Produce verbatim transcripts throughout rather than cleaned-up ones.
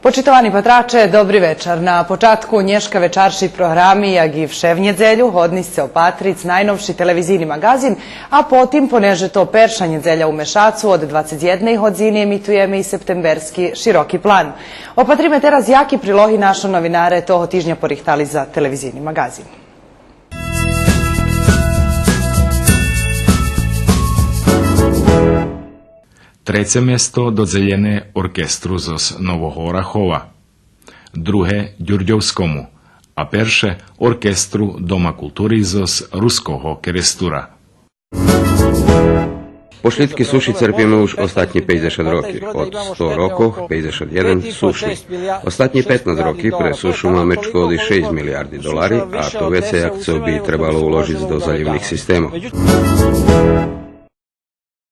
Почитовани патраче, добри вечар. На початку нєшка вечаршей програми, як и вше в нєдзелю, годни сце опатриц найновши телевизийни маґазин, а потим, понеже то перша нєдзеля у мешацу, од двацец єдней годзини емитуєме и септемберски Широки план. Опатриме тераз яки прилоги нашо новинаре того тижня порихтали за телевизийни маґазин. Треце место додзелєне оркестру зоз Нового Орахова, друге Дюрдьовскому, а перше оркестру Дома култури зоз Руского Керестура. Пошлїдки суши церпиме уж остатнї пейдзешат роки. Од сто рокох, пейдзешат єден сушни. Остатнї петнац роки пре сушу маме чкоди шейсц милиярди долари, а то вецей як цо би требало уложиц до залївних системох.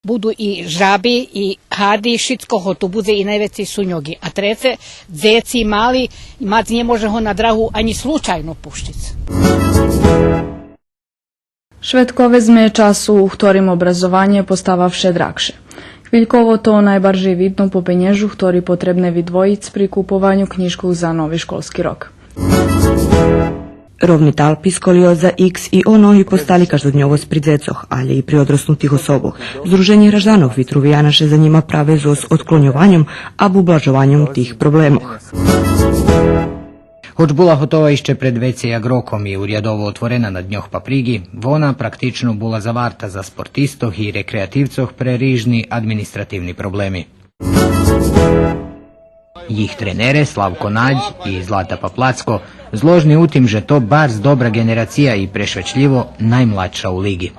Буду и жаби, и гади, шицко го ту будзе, и найвецей суньоґи. А треце, дзеци мали, мац нє може го на драгу анї случайно пущиц. Шведкове зме часу у хторим образованє постава вше драгше. Хвильково то найбаржей видно по пенєжу хтори потребне видвоїц при купованю кнїжкох за нови школски рок. Ровни талпи, сколиоза, икс и о ноги постали каждодньовосц при дзецох, алє и при одроснутих особох. Здруженє гражданох Витрувияна ше занїма праве зоз одклоньованьом або ублажованьом тих проблемох. Гоч була готова ище пред вецей як роком и урядово отворена на Дньох паприґи, вона практично була заварта за спортистох и рекреативцох пре рижни административни проблеми. Їх тренере Славко Надь и Злата Паплацко зложни у тим же то барз добра ґенерация и прешвечлїво наймладша у лиґи.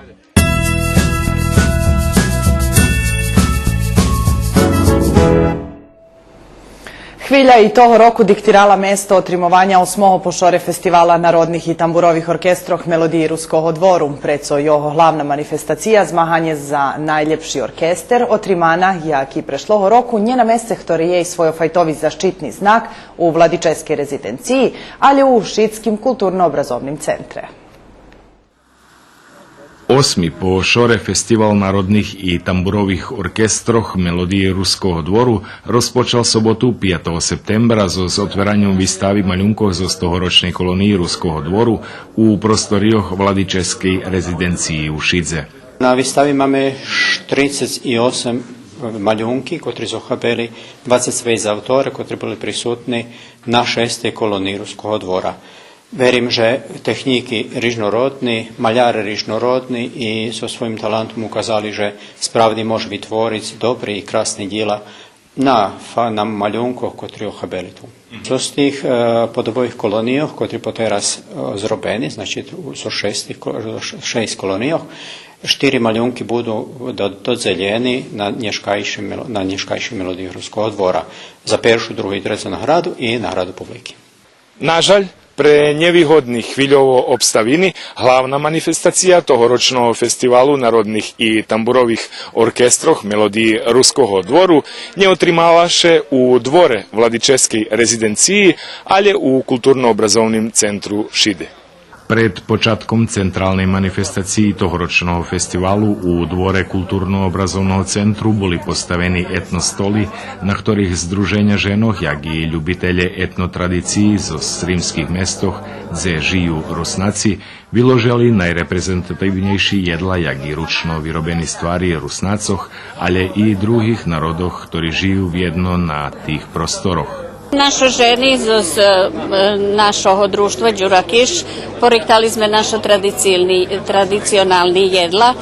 Хвиля и того року диктирала место отримованя осмого по шоре фестивала народних и тамбурових оркестрох Мелодиї Руского двору. Прецо його главна манифестация, змаганє за найлєпши оркестер, отримана, як и прешлого року, нє на месце хторе є и свойофайтови защитни знак у владическей резиденциї, алє у шицким културно-образовним центре. Осми по шоре фестивал народних и тамбурових оркестрох Мелодиї Руского двору розпочал соботу, пятого септембра, зоз отвераньом вистави малюнкох зоз тогорочней колониї Руского двору у просторийох владическей резиденциї у Шидзе. На вистави маме ш-, трицец и осем малюнки, котри зохабели двацец пейц авторе, котри були присутни на шестей колониї Руского двора. Верим же технїки рижнородни, маляре рижнородни и зоз своїм талантом указали же справди може витвориц добри и красни дїла на фа-, на малюнкох котри охабели ту. Зоз тих, е, подобових колонийох, котри потераз, е, зробени, значи, зоз шестих ко-, зоз ш-, шейсц колонийох, штири малюнки буду до-, додзелєни на нєшкайши мело-, на нєшкайши Мелодиї Руского двора за першу, другу и трецу награду и награду публики. Нажаль, пре нєвигодни хвильово обставини, главна манифестация тогорочного фестивалу народних и тамбурових оркестрох Мелодиї Руского двору нє отримала ше у дворе владическей резиденциї, алє у Културно-образовним центру Шиде. Пред початком централней манифестациї тогорочного фестивалу у дворе Културно-образовного центру були поставени етно столи, на хторих здруженя женох, як и любителє етно традициї зоз римских местох, дзе жию Руснаци, виложели найрепрезентативнєйши єдла, як и ручно виробени ствари Руснацох, алє и других народох, хтори жию вєдно на тих просторох. Нашо жени з, з, е, нашого дружтва Дюракиш порихтали зме нашо традицилни, традиционални єдла.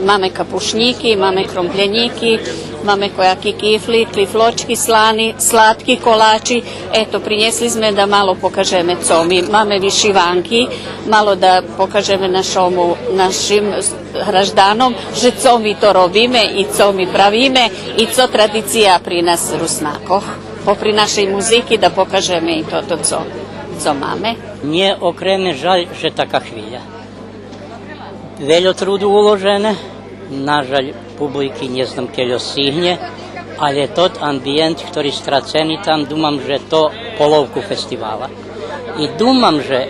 Маме капушнїки, маме кромплянїки, маме кояки кифли, кифлочки слани, сладки колачи. Ето, принєсли зме да мало покажеме цо ми. Маме вишиванки, мало да покажеме нашому, нашим гражданом, же цо ми то робиме и цо ми правиме и цо традиция при нас Руснакох. Попри нашей музики да покажеме и тото цо, цо маме. Нє окреме жаль же така хвиля. Вельо труду уложене, нажаль, публики нє знам кельо сцигнє, алє тот амбиєнт хтори страцени там, думам же то половку фестивала. И думам же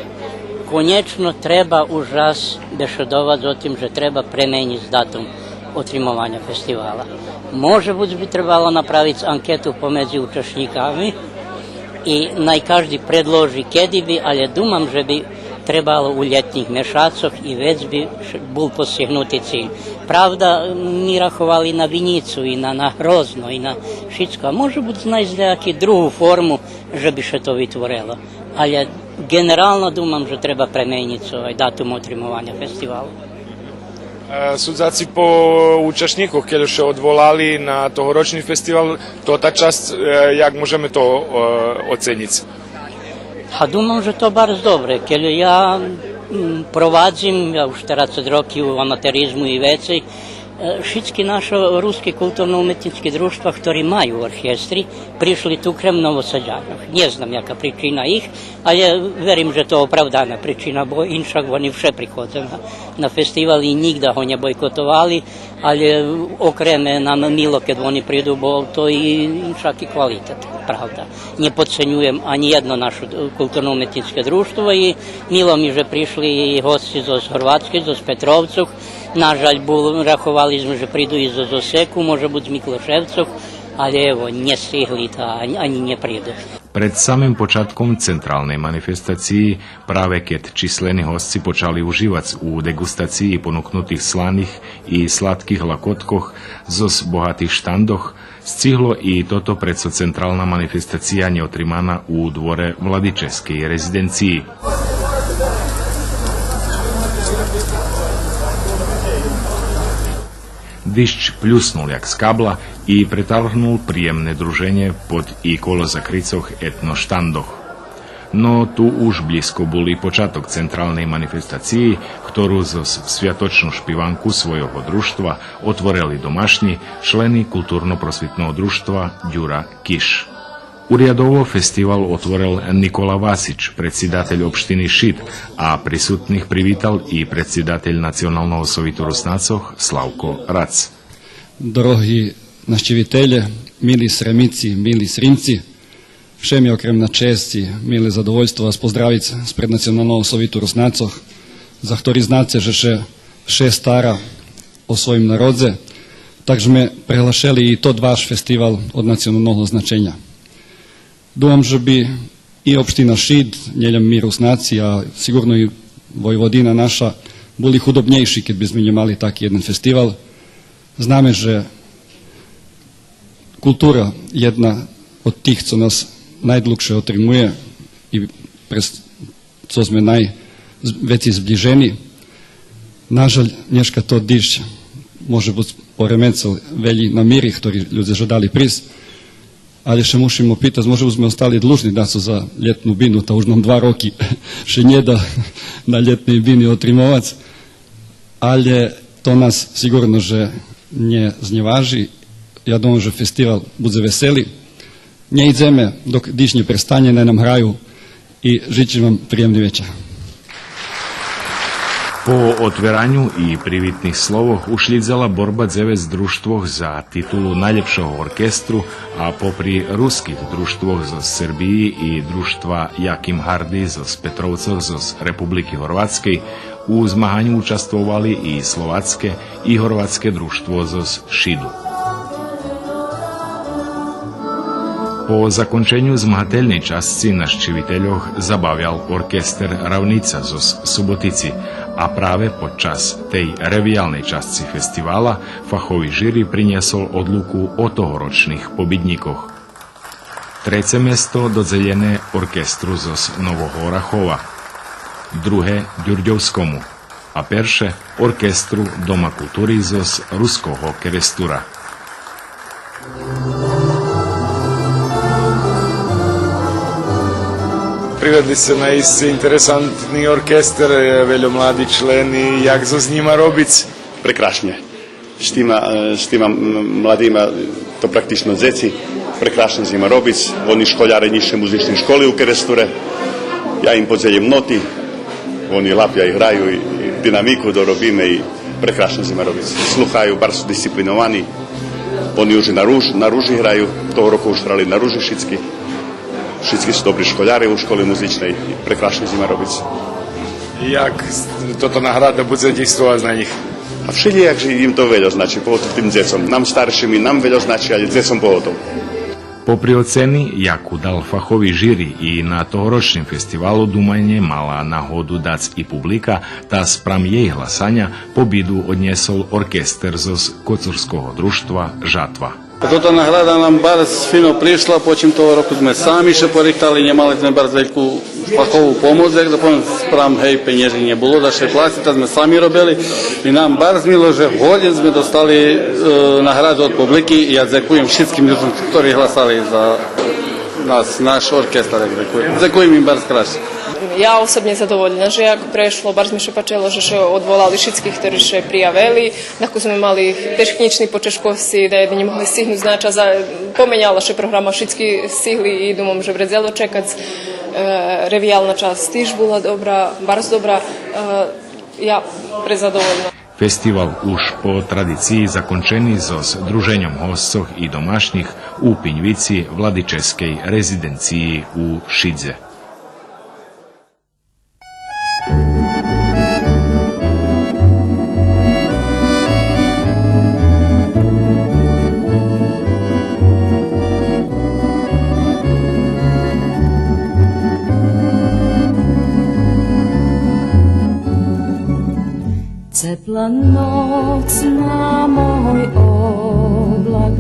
конєчно треба уж раз бешедовац о тим же треба пременїц датум отримованя фестивала. Може буц би требало направиц анкету помедзи учашнїками, И най кажди предложи кеди би, але думам же би требало у лєтнїх мешацох и вец би ш-, бул постигнути циль. Правда, ми раховали на Винїцу и на, на Грозно и на шицко. А може буц знайсц даяку другу форму же би ше то витворело. Але ґенерално думам же треба пременїц овай датум отримованя фестивалу. Е, судзаци по учашнїкох, кельо ше одволали на тогорочни фестивал, то та часц, е, як можеме то, е, оценїц? А думам же то барз добре, кельо я, м, провадзим, я уж терацец роки у аматеризму и вецей, е, шицки нашо руски културно-уметнїцки дружтва, хтори маю оркестри, пришли ту крем Новосадянох. Нє знам яка причина їх, але верим же то оправдана причина, бо иншак вони вше приходза на, на фестивал и нїґда го нє бойкотовали, але окреме нам мило кед вони приду, бо то и иншаки квалитет, правда. Нє подценюєм анї єдно нашо културно-уметнїцке дружтво и мило ми же пришли и госци зоз Горватскей, зоз Петровцох. Нажаль, бул, раховали зме же приду и зоз Осеку, може буц з Миклошевцох, але ево, нє стигли та анї, анї нє приду. Пред самим початком централней манифестациї, праве кед числени госци почали уживац у деґустациї понукнутих сланих и сладких лакоткох зоз богатих штандох, сцигло и тото, прецо централна манифестация нє отримана у дворе владическей резиденциї. Диждж плюснул як скабла и претаргнул приємне друженє под и коло закрицох етно штандох. Но ту уж блїзко бул и початок централней манифестациї, хтору зоз святочну шпиванку свойого дружтва отворели домашнї, члени Културно-просвитного дружтва Дюра Киш. Урядово фестивал отворел Никола Васич, предсидатель општини Шид, а присутних привитал и предсидатель Националного совиту Руснацох Славко Рац. Дороги нащивителє, мили Сремици, мили Сримци, вше ми окрем на чесц и миле задовольство вас поздравиц спред Националного совиту Руснацох, за хтори знаце же ше вше стара о своїм народзе, так же зме преглашели и тот ваш фестивал од националного значеня. Думам же би и општина Шид, нє лєм ми Руснаци, а сиґурно и Войводина наша, були худобнєйши кед би зме нє мали таки єден фестивал. Знаме же култура єдна од тих цо нас найдлугше отримує и през цо зме най-, з-, вецей зблїжени. Нажаль, нєшка тот диждж може буц поремецел велї намири хтори людзе жадали присц. Але ше мушим опитац, може буц зме остали длужни дацо за лєтну бину, та уж нам два роки ше нє да на лєтней бини отримовац. Але то нас сиґурно же нє знєважи. Я думам же фестивал будзе весели. Нє идземе док диждж нє престанє, най нам граю и жичим вам приємни вечар. По отвераню и привитних словох ушлїдзела борба дзевец дружтвох за титулу найлєпшого оркестру, а попри руских дружтвох зоз Сербиї и дружтва Яким Гарди зоз Петровцох зоз Републики Горватскей, у змаганю участвовали и словацке и горватске дружтво зоз Шиду. По законченю змагательней часци нащивительох забавял оркестер Равница зоз Суботици, а праве под час тей ревиялней часци фестивала фахови жири принєсол одлуку о тогорочних побиднїкох. Треце место додзелєне оркестру зоз Нового Орахова, друге Дюрдьовскому, а перше оркестру Дома култури зоз Руского Керестура. Приведли сце наисце интересантни оркестер, е, вельо млади члени, як зоз нїма робиц? Прекрашнє. З тима, е, з тима м-, младима, то практично дзеци, прекрашнє з нїма робиц. Вони школяре нїзшей музичней школи у Керестуре. Я им подзелїм ноти, вони лапя и граю, и, и динамику доробиме, и прекрашнє з нїма робиц. Слухаю, барз су дисциплиновани. Вони уж и на руж-, на ружи граю, того року уж грали на ружи шицки. Шицки су добри школяре у школи музичней, и прекрашнє з нїма робиц. Як тота награда будзе дїйствовац на нїх? А вшелїяк же им то вельо значи, поготов тим дзецом. Нам старшим и нам вельо значи, але дзецом поготов. Попри оцени, яку дал фахови жири, и на тогорочним фестивалу думанє мала нагоду дац и публика, та спрам єй гласаня побиду однєсол оркестер зоз Коцурского дружтва „Жатва“. Тота награда нам барз фино пришла, почим того року зме сами ше порихтали, нє мали зме барз вельку фахову помоц, як да повем, спрам, гей, пенєжи нє було да ше плаци, та зме сами робели. И нам барз мило же годин зме достали, е, награду од публики. И я дзекуєм шицким людзом хтори гласали за нас, наш оркестар, як дзекуєм. Дзекуєм им барз крашнє. Я особнє задовольна же як прешло, барз ми ше пачело же ше одволали шицки хтори ше приявели. Дакус зме мали технїчни почежкосци, да єдни нє могли сцигнуц на час, а поменяла ше програма, шицки сцигли и думам же вредзело чекац. Е, ревиялна часц тиж була добра, барз добра. Е, я презадовольна. Фестивал уж по традициї закончени зоз друженьом госцох и домашнїх у пиньвици владическей резиденциї у Шидзе. Цепла ноц нам ой облак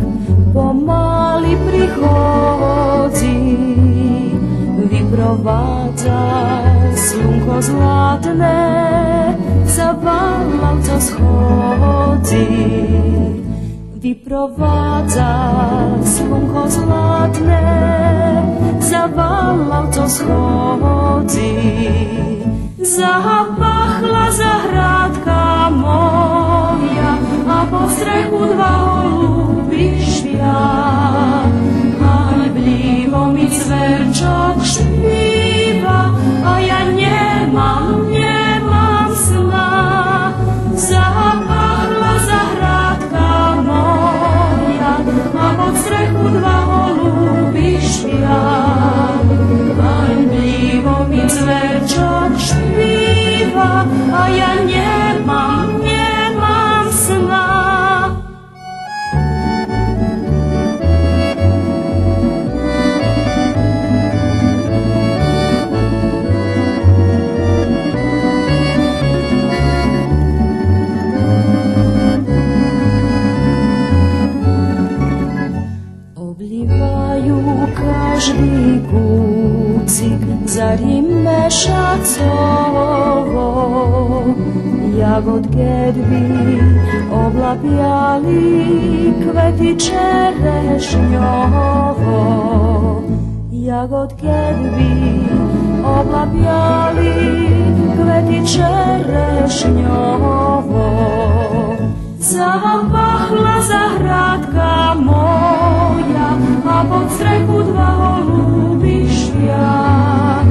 помали приходзи, випровадза слунко златне, за валалцо сходзи. Випровадза слунко златне, за валалцо сходзи. Запахла заградка моя, а под стреху два голуби шпя. Ганьблїво ми цверчок шпива, а я нє мам, нє мам сна. Запахла заградка моя, а под стреху два голуби шпя. Ганьблїво ми цверчок шпива, а я нє мам, нє мам сна. Облїваю кажди куцик зари мешацово, як од кед би облапяли квети черешньово, як од кед би облапяли квети черешньово. Запахла заградка моя, а под стреху два голуби шпя.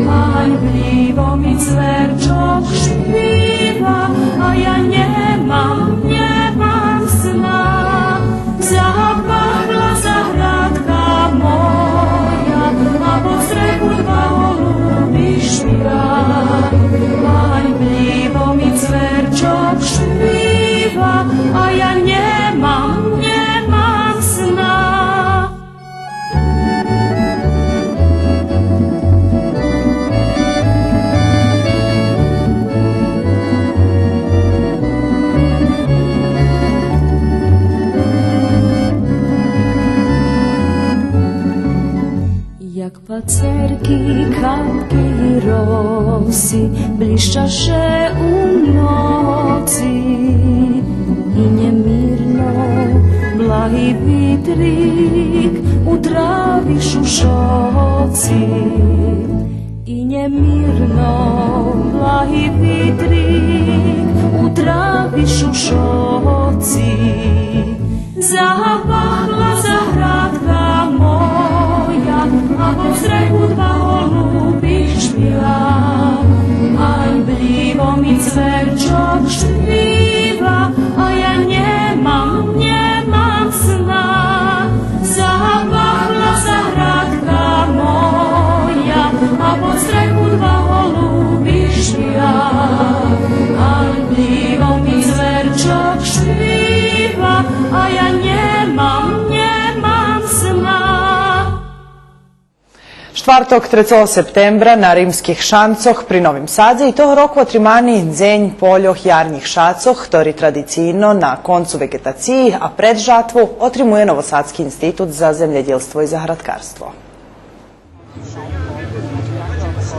Ганьблїво ми цверчок шпива, а я нє мам, нє мам сна. Запахла заградка моя, а под стреху два голуби шпя. Ганьблїво ми цверчок шпива, а я нє мам, нє мам сна. Як пацерки капки роси блїща ше у ноци, и нємирно благи витрик у трави шушоци, и нємирно благи витрик у трави шушоци. Запахла заградка моя, а под стреху два голуби шпя. Ганьблїво ми цверчок шпива, а я нє мам, нє мам сна. Запахла заградка моя, а под стреху два голуби шпя. Ганьблїво ми цверчок шпива, а я нє мам, нє мам сна. Штварток, трецого септембра, на Римских Шанцох при Новим Садзе и того року отримани Дзень польох ярнїх шацох, хтори традицийно на концу веґетациї, а пред жатву, отримує Новосадски институт за землєдїлство и заградкарство.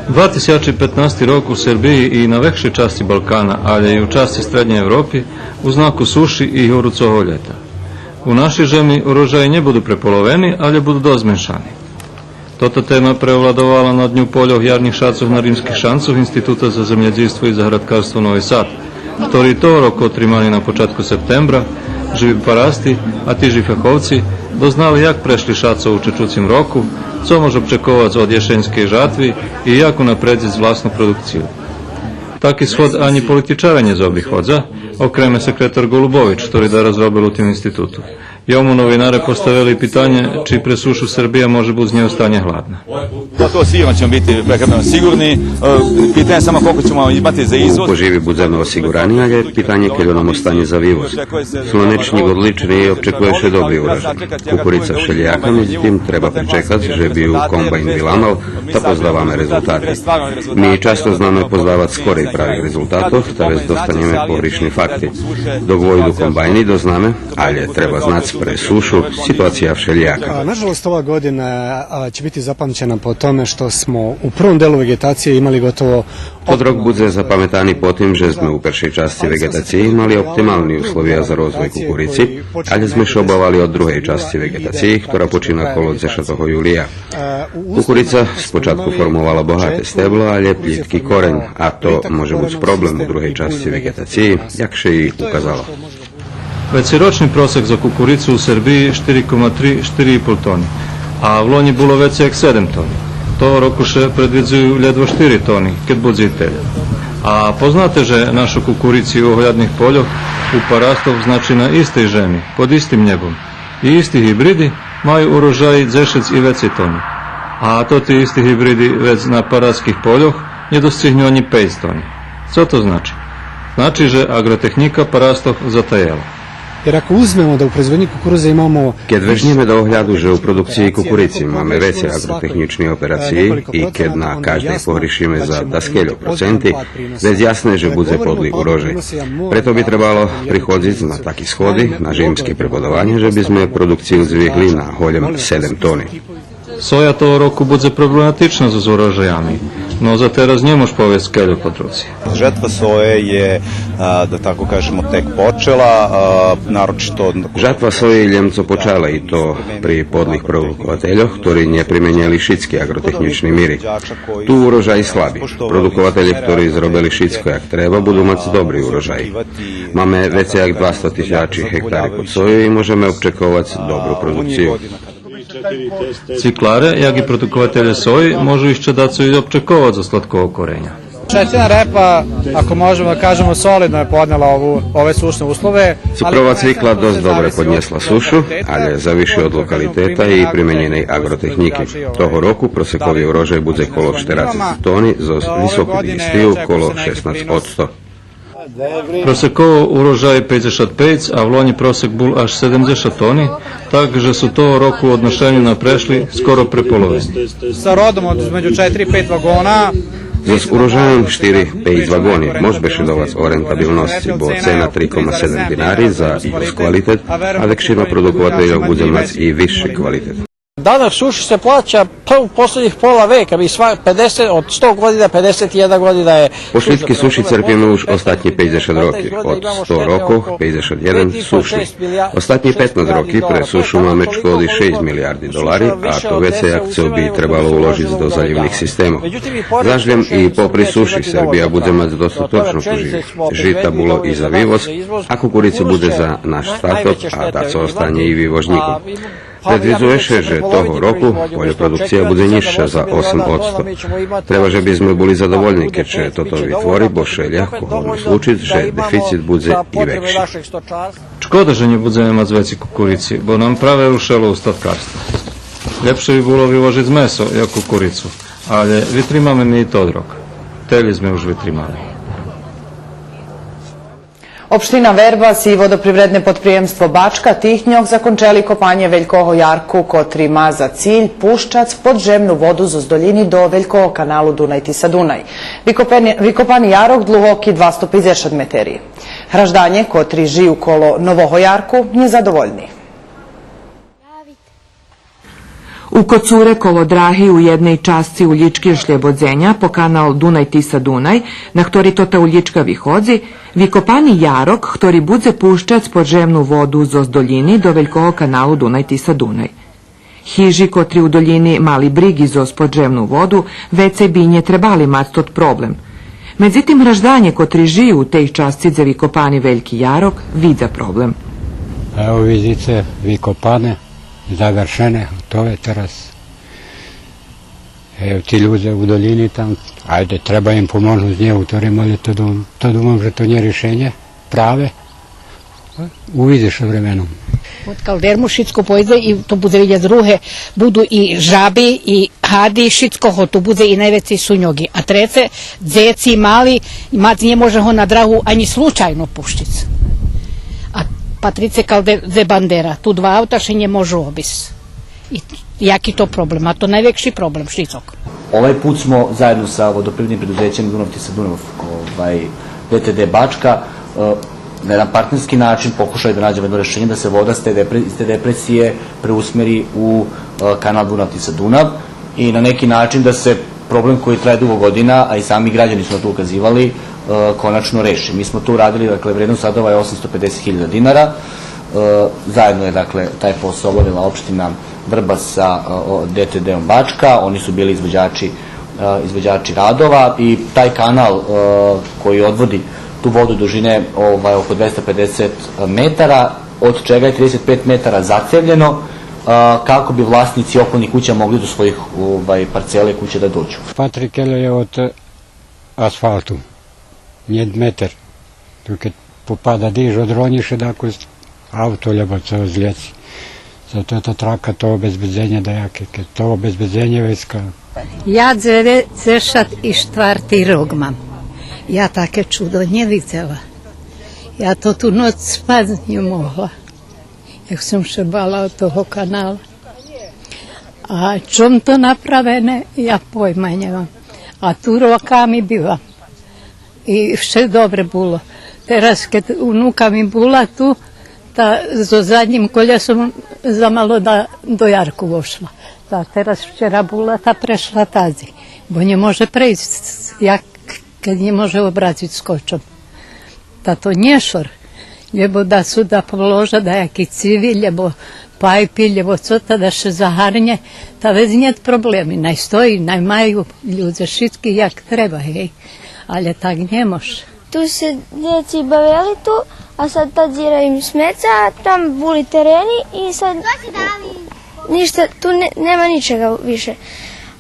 Два тисячи петнасти рок у Сербиї и на векшей часци Балкана, алє и у часци Стреднєй Европи, у знаку суши и горуцого лєта. У нашей жеми урожаї нє буду преполовени, алє буду досц зменшани. Тота тема преовладовала на Дню польох ярнїх шацох на Римских Шанцох Института за землєдїлство и заградкарство Нови Сад, хтори того року отримани на початку септембра. Живи парасти, а тиж и фаховци дознали як прешли шацо у течуцим року, цо мож очековац од єшеньскей жатви и як унапредзиц власну продукцию. Таки сход анї политичаре нє зобиходза, окреме секретар Голубович, хтори дараз робел у тим институту. Йому новинаре поставели питанє чи пре сушу Сербия може буц нєостане гладна. Pa to sigurno ćemo biti prehrambeno sigurni. E, pitanje samo koliko ćemo imati za izvoz. У поживи будземе осиґурани, алє питанє кельо нам остане за вивоз. Сланечнїк одлични и обчекує ше добри урожай. Кукурица вшелїяка, медзитим, треба пречекац же би ю комбайн виламал, та поздаваме резултати. Ми часто знаме поздавац скорей правих резултатох, та вец достанєме погришни факти. Док войду комбайни, дознаме, алє треба знац пре сушу, ситуация вшелїяка. A, nažalost, ova godina, a, će biti zapamćena po tome što smo u prvom delu vegetacije imali gotovo Тот рок будзе запаметани по тим же зме у першей часци веґетациї мали оптимални условия за розвой кукурици, алє зме ше обавали од другей часци веґетациї, хтора почина коло дзешатого юлия. Кукурица спочатку формовала богате стебло, алє плїтки корень, а то може буц проблем у другей часци веґетациї, як ше и указало. Вецерочни просек за кукурицу у Сербиї штири кома три, штири и пол тони, а влонї було вецей як седем тони. Того року ше предвидзую лєдво штири тони, кед будзе и телє. А познате же нашо кукурици у оглядних польох у парастох, значи на истей жеми, под истим нєбом, и исти гибриди маю урожаї дзешец и вецей тони. А тоти исти гибриди вец на параских польох нє достигню анї пейц тони. Цо то значи? Значи же аґротехнїка парастох затаєла. Jer ako uzmemo da u proizvodnji kukuruza imamo Кед вежнєме до огляду же у продукциї кукурици маме вецей аґротехнїчни операциї и кед на каждей погришиме за даскельо проценти, вец ясне же будзе подли урожай. Прето би требало приходзиц на таки сходи, на жимски преподаваня, же би зме продукцию звигли на голєм седем тони. Соя того року будзе проблематична зоз урожаями, но за тераз нє мож повесц кельо по друзи. Žetva soje je, a, da tako kažemo, tek počela, a, naročito Жатва сої лєм цо почала, и то при подлих продуковательох, хтори нє применєли шицки аґротехнїчни мири. Ту урожай слаби. Продукователє хтори зробели шицко як треба, буду мац добри урожай. Маме вецей як двасто тисячи гектари под сою и можеме обчековац добру продукцию. Цвикларе, як и продукователє сої, можу ище дацо и обчековац зоз сладкого кореня. Šećerna repa, ako možemo da kažemo, solidno je podnela ovu, ove sušne uslove. Цукрова цвикла досц добре поднєсла сушу, алє завиши од локалитета и применєней аґротехнїки. Того року просекови урожай будзе коло штерацец тони, зоз високу дигестию коло шеснац одсто. Просеково урожай пейдзешат пейц, а влонї просек бул аж седемдзешат тони, так же су того року у одношеню на прешли скоро преполовени. Sa rodom od između četiri i pet vagona. Зоз урожайом штири-пейц ваґони мож бешедовац о рентабилносци, бо цена три кома седем динари за досц квалитет, а векшина продуковательох будзе мац и висши квалитет. Danak suši se plaća, pa u poslednjih pola veka, mi sva-, pedeset, od sto godina, pedeset jedna godina je По шицки суши церпиме уж остатнї пейдзешат роки. Од сто рокох пейдзешат єден суши. Остатнї петнац роки пре сушу маме чкоди шейсц милиярди долари, а то вецей як цо би требало уложиц до залївних системох. Заш лєм и попри суши Сербия будзе мац достаточно поживи. Жита було и за вивоз, а кукурица будзе за наш статок, а дацо останє и вивожнїком. Предвидзує ше же того року польопродукция будзе нїзша за осем одсто. Треба же би зме були задовольни кед ше тото витвори, бо ше лєгко годно случиц же дефицит будзе и векши. Шкода же нє будземе мац вецей кукурици, бо нам праве рушело у статкарству. Лєпше би було вивожиц месо, як кукурицу, алє витримаме ми и тот рок. Телї зме уж витримали. Општина Вербас и Водопривредне подприємство Бачка тих дньох закончели копанє велького ярку, котри ма за циль пущац поджемну воду зоз долїни до велького каналу Дунай-Тиса-Дунай. Викопани, викопани ярок длугоки двасто пейдзешат метери. Гражданє котри жию коло нового ярку нєзадовольни. У Коцуре коло драги у єдней часци улїчки Ошлєбодзеня по канал Дунай-Тиса-Дунай, на хтори тота улїчка виходзи, викопани ярок хтори будзе пущац поджемну воду зоз долїни до велького каналу Дунай-Тиса-Дунай. Хижи котри у долїни мали бриґи зоз поджемну воду, вецей би нє требали мац тот проблем. Медзитим, гражданє котри жию у тей часци дзе викопани вельки ярок, видза проблем. Ево, видзице, викопане, завершене, готове тераз. Ево, ти людзе у долїни там, айде, треба им поможнуц, нє у хторим, але то дум-, то думам же то нє ришенє праве. Увидзиш временом. Од калдерму шицко пойдзе и то будзе вельо друге. Буду и жаби, и гади, шицко го то будзе и найвецей суньоґи. А треце, дзеци мали, мац нє може го на драгу анї случайно пущиц. А патрице калде-, дзе бандера, ту два авта ше нє можу обисц. И яки то проблем, а то найвекши проблем шицок. Ovaj put smo zajedno sa vodoprivrednim preduzećem Dunav Tisa Dunav, ovaj, D T D Bačka, e, na jedan partnerski način pokušali da nađemo jedno rešenje da se voda s te depre-, iz te depresije preusmeri u, e, kanal Dunav Tisa Dunav i na neki način da se problem koji traje dugo godina, a i sami građani su na to ukazivali, e, konačno reši. Mi smo to uradili, dakle, vrednost radova je osamsto pedeset hiljada dinara. E, zajedno je, dakle, taj posao obavila opština Vrbas sa, e, o, D T D-om Bačka. Oni su bili izvođači, e, izvođači radova i taj kanal, e, koji odvodi tu vodu dužine, ovaj, oko dvesta pedeset metara, od čega je trideset pet metara zacevljeno, e, kako bi vlasnici okolnih kuća mogli do svojih, ovaj, parcele, kuće da dođu. Dva tri kilo je od asfaltu, nje metar. Tu ked popadaš, odroniš ше, dakle, avto, lebo co zleci. Zato ta traka, to obezbedzenje dajake, ked to obezbedzenje vecka. Я дзеведзешат и штварти рок мам. Я таке чудо нє видзела. Я то ту ноц спац нє могла. Як сом ше бала од того канала. А чом то направене, я пойма нємам. А ту роками бивам. И вше добре було. Тераз, кед унука ми була ту, та зоз заднїм колєсом замало да до ярку вошла. Та тераз вчера була, та прешла тадзи. Бо нє може прейсц, як кед нє може обрациц скочом. Та то нє шор. Лєбо да су да положа даяки циви, лєбо пайпи, лєбо цо, та да ше загарнє, та вец нєт проблеми. Най стої, най маю людзе шицки як треба, гей. Але так нє мож. Ту ше дзеци бавели ту, а сад та дзира им смеца, а там були терени и сад ништа, ту не, нема ничега више.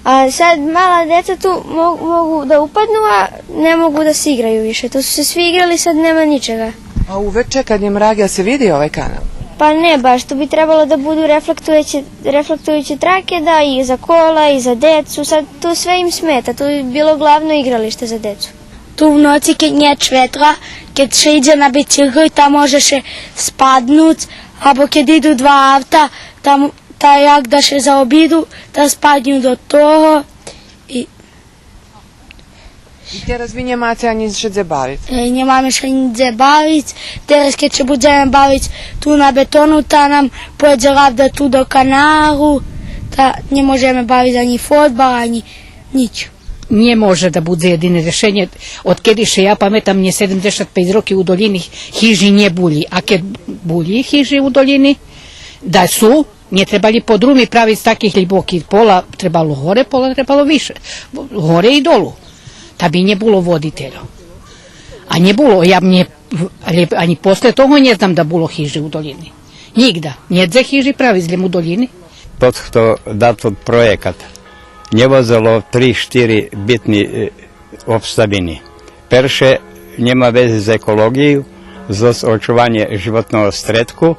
А сад мала деца ту мо-, могу да упадну, а не могу да се иґраю више. Ту су се сви иґрали, сад нема ничега. А увече кед је мрак, јел се види овај канал? Па не баш, ту би требало да буду рефлектујуће, рефлектујуће траке, да, и за кола, и за децу, сад ту све им смета, ту би било главно иґралиште за децу. Ту в ноци, кед нє светла, кед ше идзе на бицикли, та може ше спаднуц, або кед иду два авта, та м-, та як да ше заобиду, та спадню до того. И... И тераз ви нємаце анї ше дзе бавиц? Е, нємаме ше анї дзе бавиц. Тераз кед ше будземе бавиц ту на бетону, та нам поєдзе лавда ту до каналу, та нє можеме бавиц анї фодбал, анї нїч. Нє може да будзе єдине решенє. Одкеди ше я паметам, нє седемдзешат пейц роки у долїни хижи нє були. А кед були хижи у долїни, да су, нє требали подруми правиц таки глїбоки. Пола требало горе, пола требало више. Горе и долу. Та би нє було води тельо. А нє було, я нє, але анї после того нє знам да було хижи у долїни. Нїґда. Нєт дзе хижи правиц, лєм у долїни. Тот хто дал тот проєкат, нє возело три-штири битни, е, обставини. Перше, нєма вези з еколоґию, з очуванє животного стредку,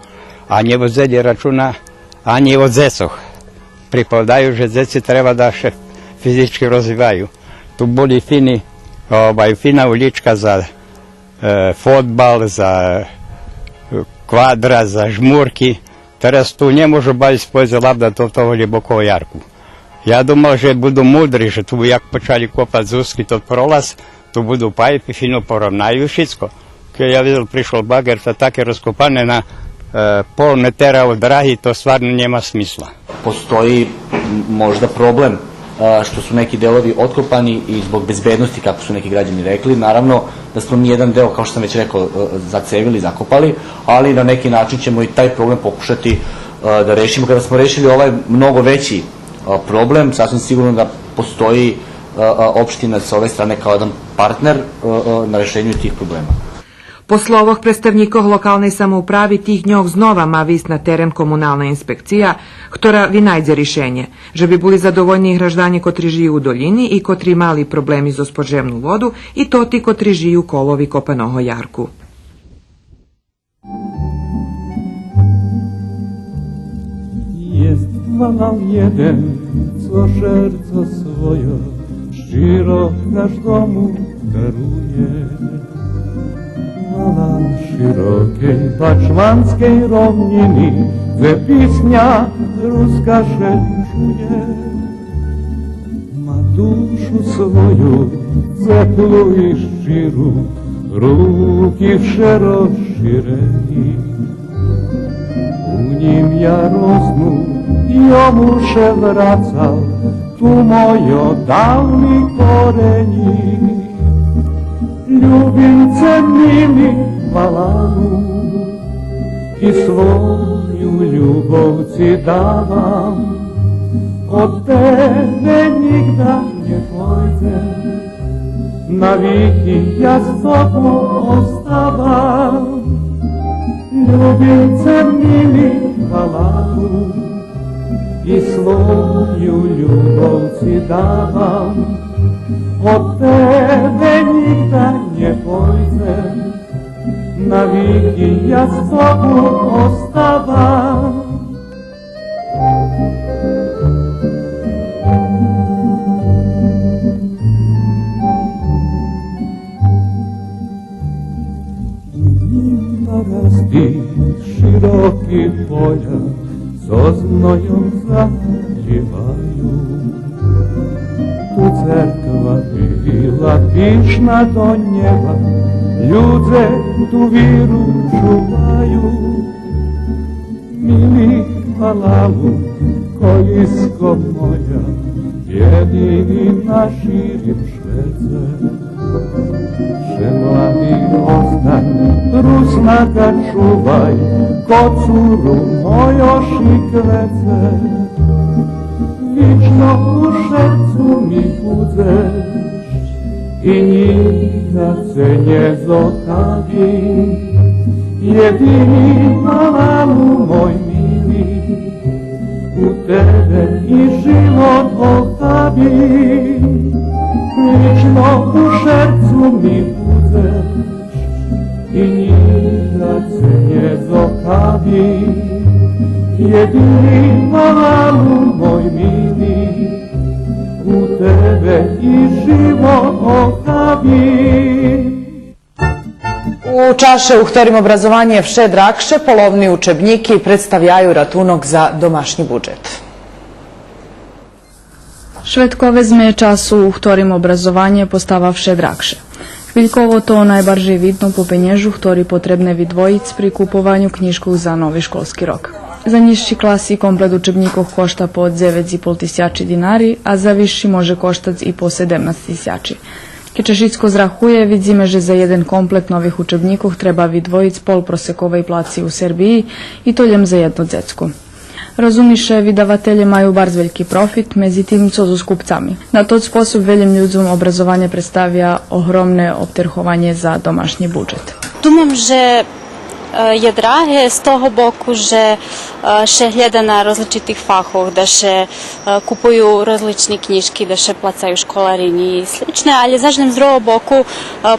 а нє водзели рачуна анї о дзецох. Приповедаю же дзеци треба да ше физички розвиваю. Ту були фини, овай, фина улїчка за е, фодбал, за, е, квадра, за жмурки. Тераз ту нє можу бавиц, поведзе, лавда до того глїбокого ярку. Я думал же буду мудри, же ту як почали копац зузки тот пролаз, ту буду пайпи, фино поровнаю и шицко. Кед я видзел, пришол багер, та таке розкопане на, е, пол метера од драги, то стварно нєма смисла. Postoji m-, možda problem, a, što su neki delovi otkopani i zbog bezbednosti, kako su neki građani rekli. Naravno da smo mi jedan deo, kao što sam već rekao, e, zacevili, zakopali, ali na neki način ćemo i taj problem pokušati, e, da rešimo. Kada smo rešili ovaj mnogo veći, e, problem, sasvim sigurno da postoji, e, e, opština sa ove strane kao jedan partner, e, e, na rešenju tih problema. По словох представнїкох локалней самоуправи, тих дньох знова ма висц на терен комунална инспекция, хтора винайдзе ришенє, же би були задовольни и гражданє котри жию у долїни и котри мали проблеми зоз поджемну воду, и тоти котри жию коло викопаного ярку. Jest walal jeden, co serco swojo szcziro każdomu daruje. Walal szerokej baczmanskej równiny, dze pisnia ruska sza czuje. Ma duszu swojã ceplą i szczirą, ruki wsze rozszerzi. Ù nim jô rosnął, jô mù sã wracôł, tu mòjã dôł mie kòreni. Lubiã ce, mili walalu, i swòjã lubòw cë dôwóm. Òd tebie nigdë nie pòjdzã, na wieki jô z tobą òstôwóm. Lubiã ce, mili walalu, i swòjã lubòw cë dôwóm. Òd tebie nigdë nie pòjdzã, na wieki jô z tobą òstôwóm. Ù nim narôstą szeroczé pòla, co znojã zalewajã. Tu cerkwa bëła pisznô do nieba, lëdze tu wierã czëwajã. Mili walalu, kòlëskò mòja, jedinô na szërim swiece. Że młodi òstań, Rusnaka czëwaj, kòcurë mòji szëkòce. Wieczno ù sercu mie bùdzesz i nigdë ce nie zòstawiã. Jedinô walalu mòj mili, ù tebie i żëwòt òstawiã. Wieczno ù sercu mie bùdzesz i nigdë ce nie zòstawiã. Jedinô walalu mòj mili, ù tebie i żëwòt òstawiã. У чаше у хторим образованє вше драгше, половни учебнїки представяю ратунок за домашнї буджет. Шведко вецме часу у хторим образованє постава вше драгше. Хвильково то найбаржей видно по пенєжу хтори потребне видвоїц при купованю кнїжкох за нови школски рок. За нїзши класи комплет учебнїкох кошта по дзевец и пол тисячи динари, а за висши може коштац и по седемнац тисячи. Кед ше шицко зрахує, видзиме же за єден комплет нових учебнїкох треба видвоїц пол просековей плаци у Сербиї, и то лєм за єдно дзецко. Розуми ше, видавателє маю барз вельки профит, медзитим цо зоз купцами? На тот способ велїм людзом образованє представя огромне обтерхованє за домашнї буджет. Думам же, е, є драге з того боку же, е, ше глєда на розличитих фахох, да ше, е, купую розлични кнїжки, да ше плацаю школарини и сличне, але заш лєм з другого боку, е,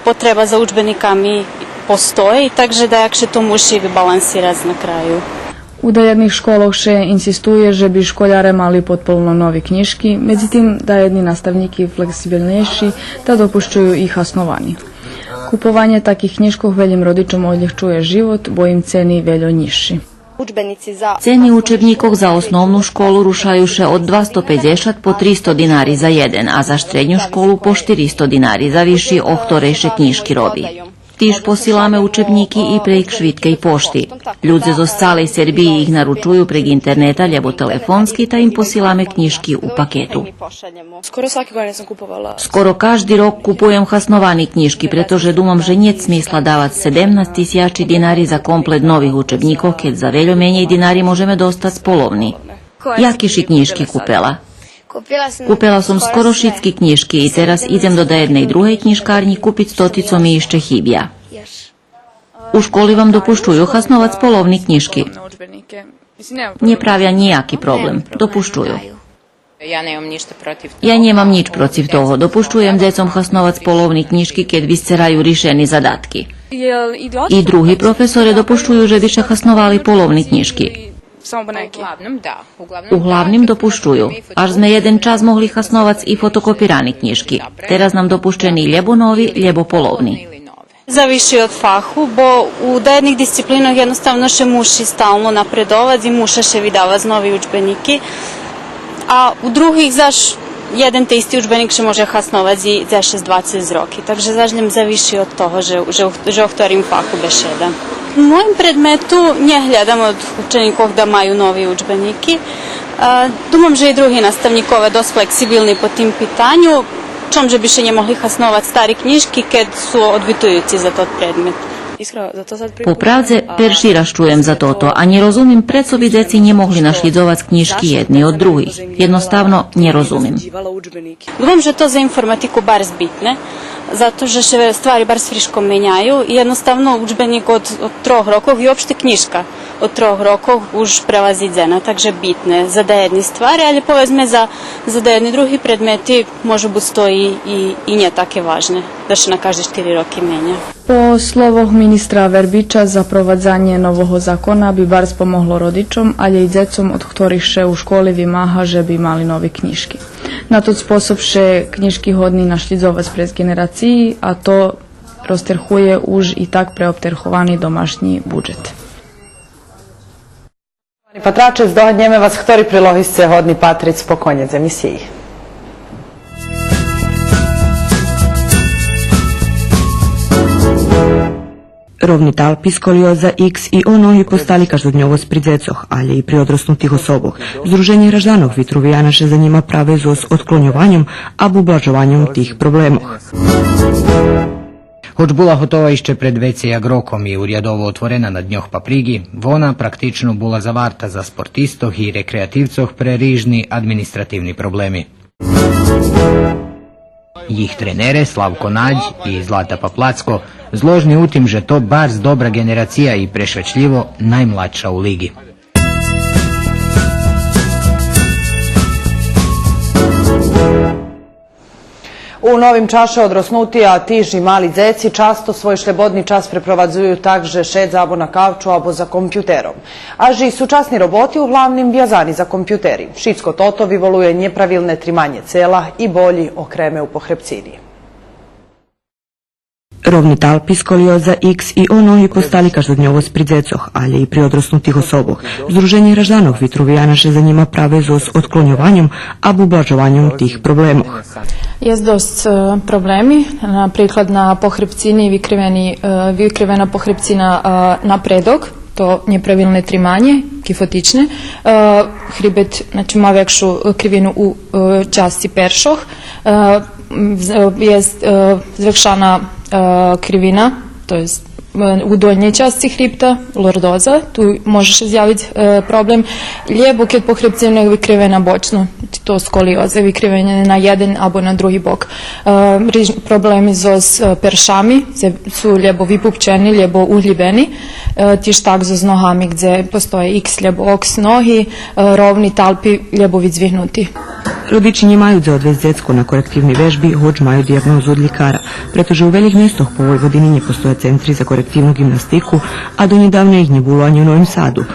потреба за уджбениками постої, так же даяк ше то муши вибалансирац на краю. У даєдних школох ше инсистує же би школяре мали подполно нови кнїжки, медзитим даєдни наставнїки флексибилнєйши та допущую и хасновани. Купованє таких кнїжкох велїм родичом одлєгчує живот, бо им цени вельо нїзши. Цени учебнїкох за основну школу рушаю ше од двасто пейдзешат по тристо динари за єден, а за штредню школу по штиристо динари, завиши о хторей ше кнїжки роби. Тиж посиламе учебнїки и прейґ Швидкей пошти. Людзе зоз цалей Сербиї их наручую прейґ интернета лєбо телефонски, та им посиламе кнїжки у пакету. Скоро саке године сам куповала. Скоро кажди рок купуєм хасновани кнїжки, прето же думам же нєт смисла давац седемнац тисячи динари за комплет нових учебнїкох, кед за вельо менєй динари можеме достац половни. Яки ши кнїжки купела? Купела сом скоро шицки кнїжки и тераз идзем до даєдней другей кнїжкарнї купиц тоти цо ми ище хибя. У школи вам допущую хасновац половни кнїжки? Нє правя нїяки проблем. Допущую. Я нємам нїч процив того. Допущуєм дзецом хасновац половни кнїжки, кед висцераю ришени задатки. И други професоре допущую же би ше хасновали половни кнїжки? Углавним допущую. Аж зме єден час могли хасновац и фотокопирани кнїжки. Тераз нам допущени лєбо нови, лєбо половни. Завиши од фаху, бо у даєдних дисциплинох єдноставно ше муши стално напредовац и муша ше видавац нови уджбенїки. А у других заш єден та исти уджбенїк ше може хасновац и дзешец-двацец роки. Так же заш лєм завиши од того же, же, же о хторим фаху бешеда. У моїм предмету нє глєдам од ученїкох да маю нови уджбенїки. Е, думам же и други наставнїкове досц флексибилни по тим питаню. Чом же би ше нє могли хасновац стари кнїжки, кед су одвитуюци за тот предмет? По правдзе, перши раз чуєм за тото, а нє розумим прецо би дзеци нє могли нашлїдзовац кнїжки єдни од других. Єдноставно нє розумим. Думам же то за информатику барз битне, зато же ше ствари барз фришко меняю и єдноставно уджбенїк од, од трох рокох и уопште кнїжка од трох рокох уж превазидзена, так же битне за даєдни ствари, але поведзме за, за даєдни други предмети може буц то и, и, и нє таке важне, да ше на кажде штири роки меня. По словох министра Вербича, запровадзанє нового закона би барз помогло родичом, але и дзецом, од хторих ше у школи вимага же би мали нови кнїжки. На тот способ ше кнїжки годни нашлїдзовац през ґенерациї, а то розтерхує уж и так преоптерховани домашнї буджет. Патраче, здогаднєме вас хтори прилоги сце годни патриц по конєц емисиї. Ровни талпи, сколиоза, икс и о ноги постали каждодньовосц при дзецох, але и при одроснутих особох. Здруженє гражданох Витрувияна ше занїма праве зоз одклоньованьом або облажованьом тих проблемох. Гоч була готова ище пред вецей як роком и урядово отворена на Дньох паприґи, вона практично була заварта за спортистох и рекреативцох пре рижни административни проблеми. Їх тренере Славко Надь и Злата Паплацко зложни у тим же то барз добра ґенерация и прешвечлїво наймладша у лиґи. У новим чаше одроснути, а тиж и мали дзеци часто свой шлєбодни час препровадзую так же шедза або на кавчу, або за компютером. Аж и сучасни роботи углавним вязани за компютери. Шицко тото виволує нєправилне триманє цела и болї окреме у похребцини. Ровни талпи, сколиоза, икс и о ноги постали каждодньовосц при дзецох, але и при одроснутих особох. Здруженє гражданох Витрувияна ше занїма праве зоз одклоньованьом або облажованьом тих проблемох. Єст досц, е, проблеми, наприклад, на похребцини викривени, е, викривена похребцина, е, на предок, то нєправилне триманє, кифотичне. Е, хрибет, значи, ма векшу, е, кривину у, е, часци першох. Е, м, з-, е, єст, е, звекшана, е, кривина, то єст, е, у донєй часци хрибта, лордоза, ту може ше зявиц, е, проблем, лєбо кед похребцина викривена бочно, то сколиоза, викривена на єден або на други бок. Е, риж-, проблеми зоз, е, першами, дзе су лєбо випупчени, лєбо углїбени, е, тиж так зоз ногами, дзе постоє икс лєбо окс ноги, е, ровни, талпи, лєбо видзвигнути. Родичи нє маю дзе одвесц дзецко на корективни вежби, гоч маю диягнозу од лїкара, прето же у велїх местох по Войводини нє постоя центри за корективну ґимнастику, а донєдавна их нє було анї у Новим Саду.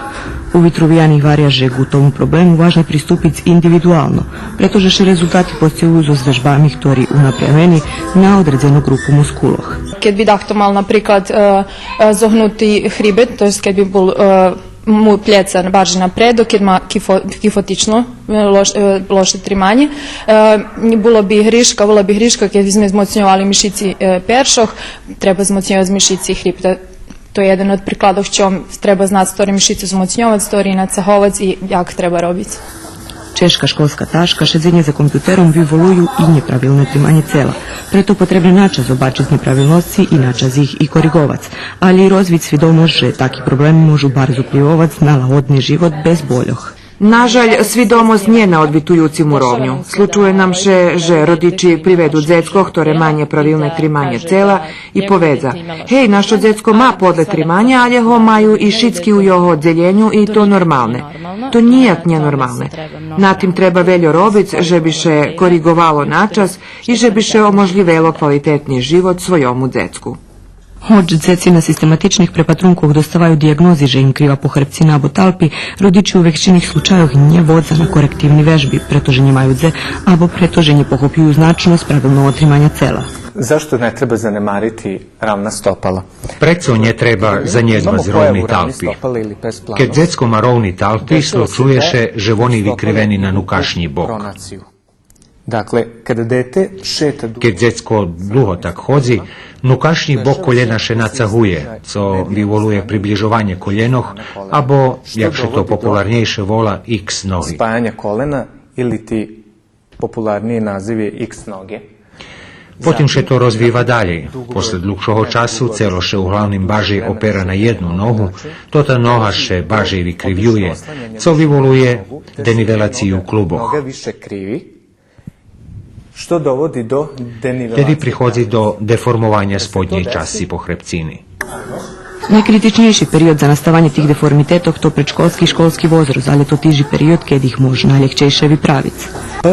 У Витровияни гваря же ґу тому проблему важне приступиц индивидуално, прето же ше резултати постигую зоз вежбами хтори унапрямени на одредзену ґрупу мускулох. Кед би дахто мал, наприклад, е, е, зогнути хрибет, то єст кед би бул, е, му плєца барже напредо, кед ма кифо-, кифотично, е, лош-, е, лоше триманє, е, було би гришка, була би гришка кед би зме змоцньовали мишици, е, першох, треба змоцньовац мишици хрибта. То є єден од прикладох чом треба знац хтори мишици змоцньовац, хтори нацаговац и як треба робиц. Чежка школска ташка, шедзенє за компютером виволую и нєправилне триманє цела. Прето потребне начас обачиц нєправилносци и начас их и кориґовац. Алє и розвиц свидомосц же таки проблеми можу барз упливовац на лагодни живот без больох. Нажаль, свидомосц нє на одвитуюцим уровню. Случує нам ше же родичи приведу дзецко хторе ма нєправилне триманє цела и поведза: „Гей, нашо дзецко ма подле триманє, алє го маю и шицки у його оддзелєню и то нормалне.“ То нїяк нє нормалне. На тим треба вельо робиц же би ше кориґовало начас и же би ше оможлївело квалитетни живот свойому дзецку. Гоч дзеци на систематичних препатрункох доставаю диягнози же им крива похребцина або талпи, родичи у векшини случайох нє водза на корективни вежби, прето же нємаю дзе, або прето же нє похопюю значносц правилного триманя цела. Zašto ne treba zanemariti ravna stopala? Прецо нє треба занєдбац ровни талпи? Кед дзецко ма ровни талпи, случує ше же вони викривени на нукашнї бок. Dakle, kada dete šeta dugo, кед дзецко длуго так ходзи, нукашнї бок колєна ше нацагує, цо виволує приближованє колєнох, або, як ше то популарнєйше вола, ікс ноги. Spajanja kolena ili ti popularniji naziv je iks noge. Потим ше то розвива далєй. После длугшого часу цело ше углавним баржей опера на єдну ногу, тота нога ше баржей викривює, цо виволує денивелацию клубох. Što dovodi do denivelacije. Теди приходзи до деформованя споднєй часци похребцини. Найкритичнєйши период за наставанє тих деформитетох то предшколски и школски возраст, алє то тиж и период кед их мож найлєгчейше виправиц.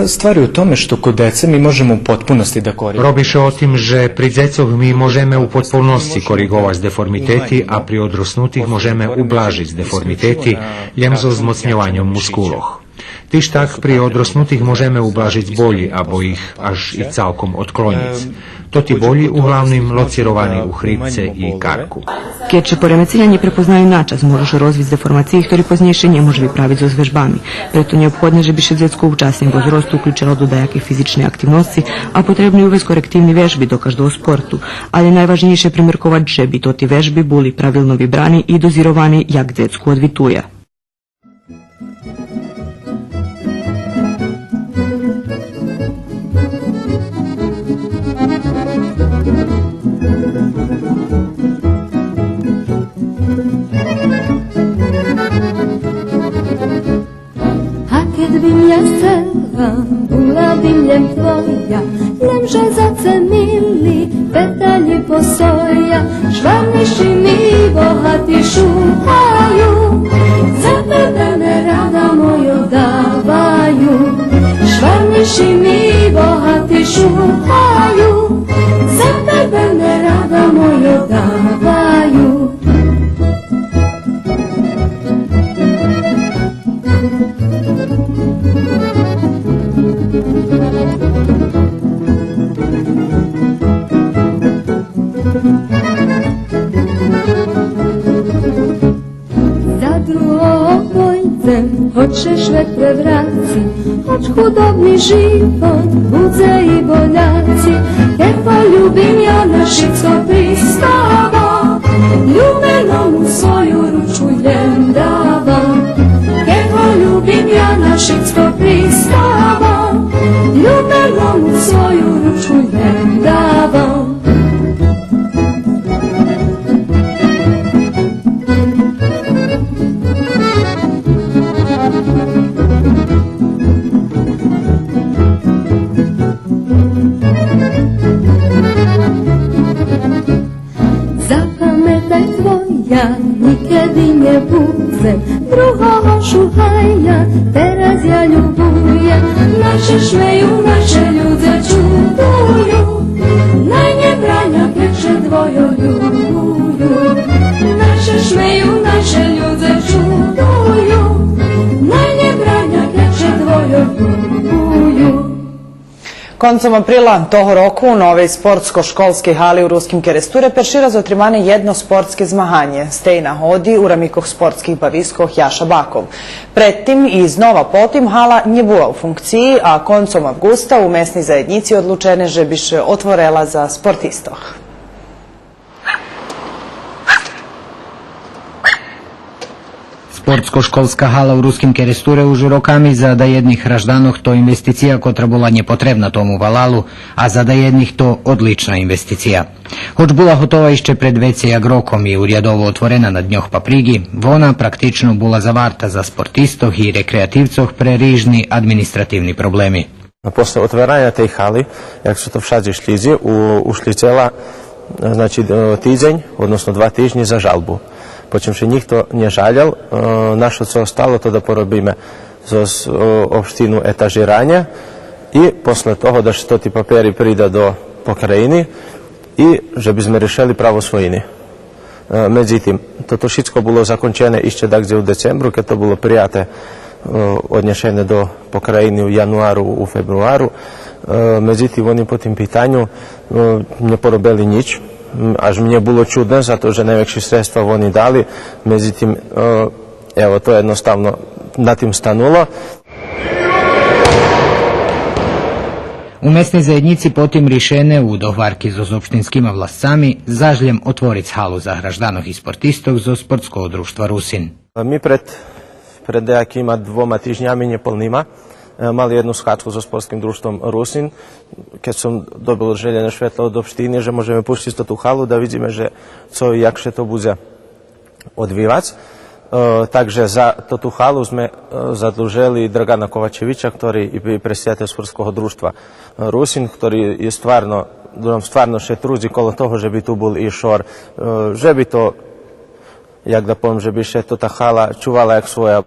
Stvar je u tome što kod dece mi možemo u potpunosti da korigujemo. Роби ше о тим же при дзецох ми можеме у потполносци кориґовац деформитети, а при одроснутих можеме ублажиц деформитети лєм зоз змоцньованьом мускулох. Тиж так при одроснутих можеме ублажиц болї або их аж и цалком одклонїц. Тоти болї углавним лоцировани у хрибце и карку. Кед ше поремеценя нє препознаю начас, можу ше розвиц деформациї хтори познєйше нє мож виправиц зоз вежбами. Прето нєобходне же би ше дзецко у вчасним возросту уключело до даякей физичней активносци, а потребне увесц корективни вежби до каждого спорту. Алє найважнєйше примерковац же би тоти вежби були правилно вибрани и дозировани як дзецку одвитує. A ked bim ja scela, bula bim ljem tvoja, ljem że za ce mili, petalji postoja, švarniši mi bohati šupaju, za tebe me rada mojo davaju. Švarniši mi bohati šupaju, za tebe me rada mojo davaju. Za druhog pojcem, hoć še švet prevraci, hoć hudobni život, budze i boljaci, ked poljubim ja, na šicko pristavam, ljubeno mu svoju ručku ljem davam. Ked poljubim ja, na šicko pristavam, ljubeno mu svoju ručku ljem davam. Zapametaj tvoja, nikedi nje budze, drugogo šuhaja, teraz ja ljubuja. Naše šmeju, naše ljudze čuduju, naj nje branja ked še dvojo ljubuju. Naše šmeju, naše ljudze čuduju, Концом априла того року у новей спортско-школскей гали у Руским Керестуре перши раз отримане єдно спортске змаганє. З тей нагоди у рамикох спортских бавискох Яша Баков. Пред тим и знова потим гала нє була у функциї, а концом авґуста у месней заєднїци одлучене же би ше отворела за спортистох. Спортско-школска гала у Руским Керестуре уж роками за даєдних гражданох то инвестиция котра була нєпотребна тому валалу, а за даєдних то одлична инвестиция. Гоч була готова ище пред вецей як роком и урядово отворена на Дньох паприґи, вона практично була заварта за спортистох и рекреативцох пре рижни административни проблеми. После отвераня тей гали, як цо то вшадзи шлїдзи, у-, ушлїдзела, значи, е, тидзень, односно два тижнї за жалбу. Почим ше нїхто нє жалєл, е, нашто цо остало, то да поробиме зоз, е, општину етажираня и после того да ше тоти папери прида до покраїни и же би зме ришели право своїни. Е, медзитим, тото шицко було закончене ище дагдзе у децембру, кед то було прияте, е, однєшене до покраїни у януару, у фебруару. Е, медзитим, вони по тим питаню, е, нє поробели нїч. М, аж мнє було чудне, зато же найвекши средства вони дали. Медзитим, е, ево, то єдноставно на тим стануло. У месней заєднїци потим ришене у догварки зоз општинскима власцами заш лєм отвориц галу за гражданох и спортистох зоз Спортского дружтва Русин. Ми пред, пред даякима двома тижнями нєполнима, е, мали єдну схадку зоз Спортским дружтвом Русин, кед сом добил желєне шветло од општини же можеме пущиц тоту галу да видзиме же цо и як ше то будзе одвивац. Е, так же за тоту галу зме, е, задлужели Драгана Ковачевича, хтори и пре-, предсидатель Спортского дружтва Русин, хтори є стварно, нам стварно ше трудзи коло того же би ту бул и шор, е, же би то, як да повем, же би ше тота гала чувала як своя.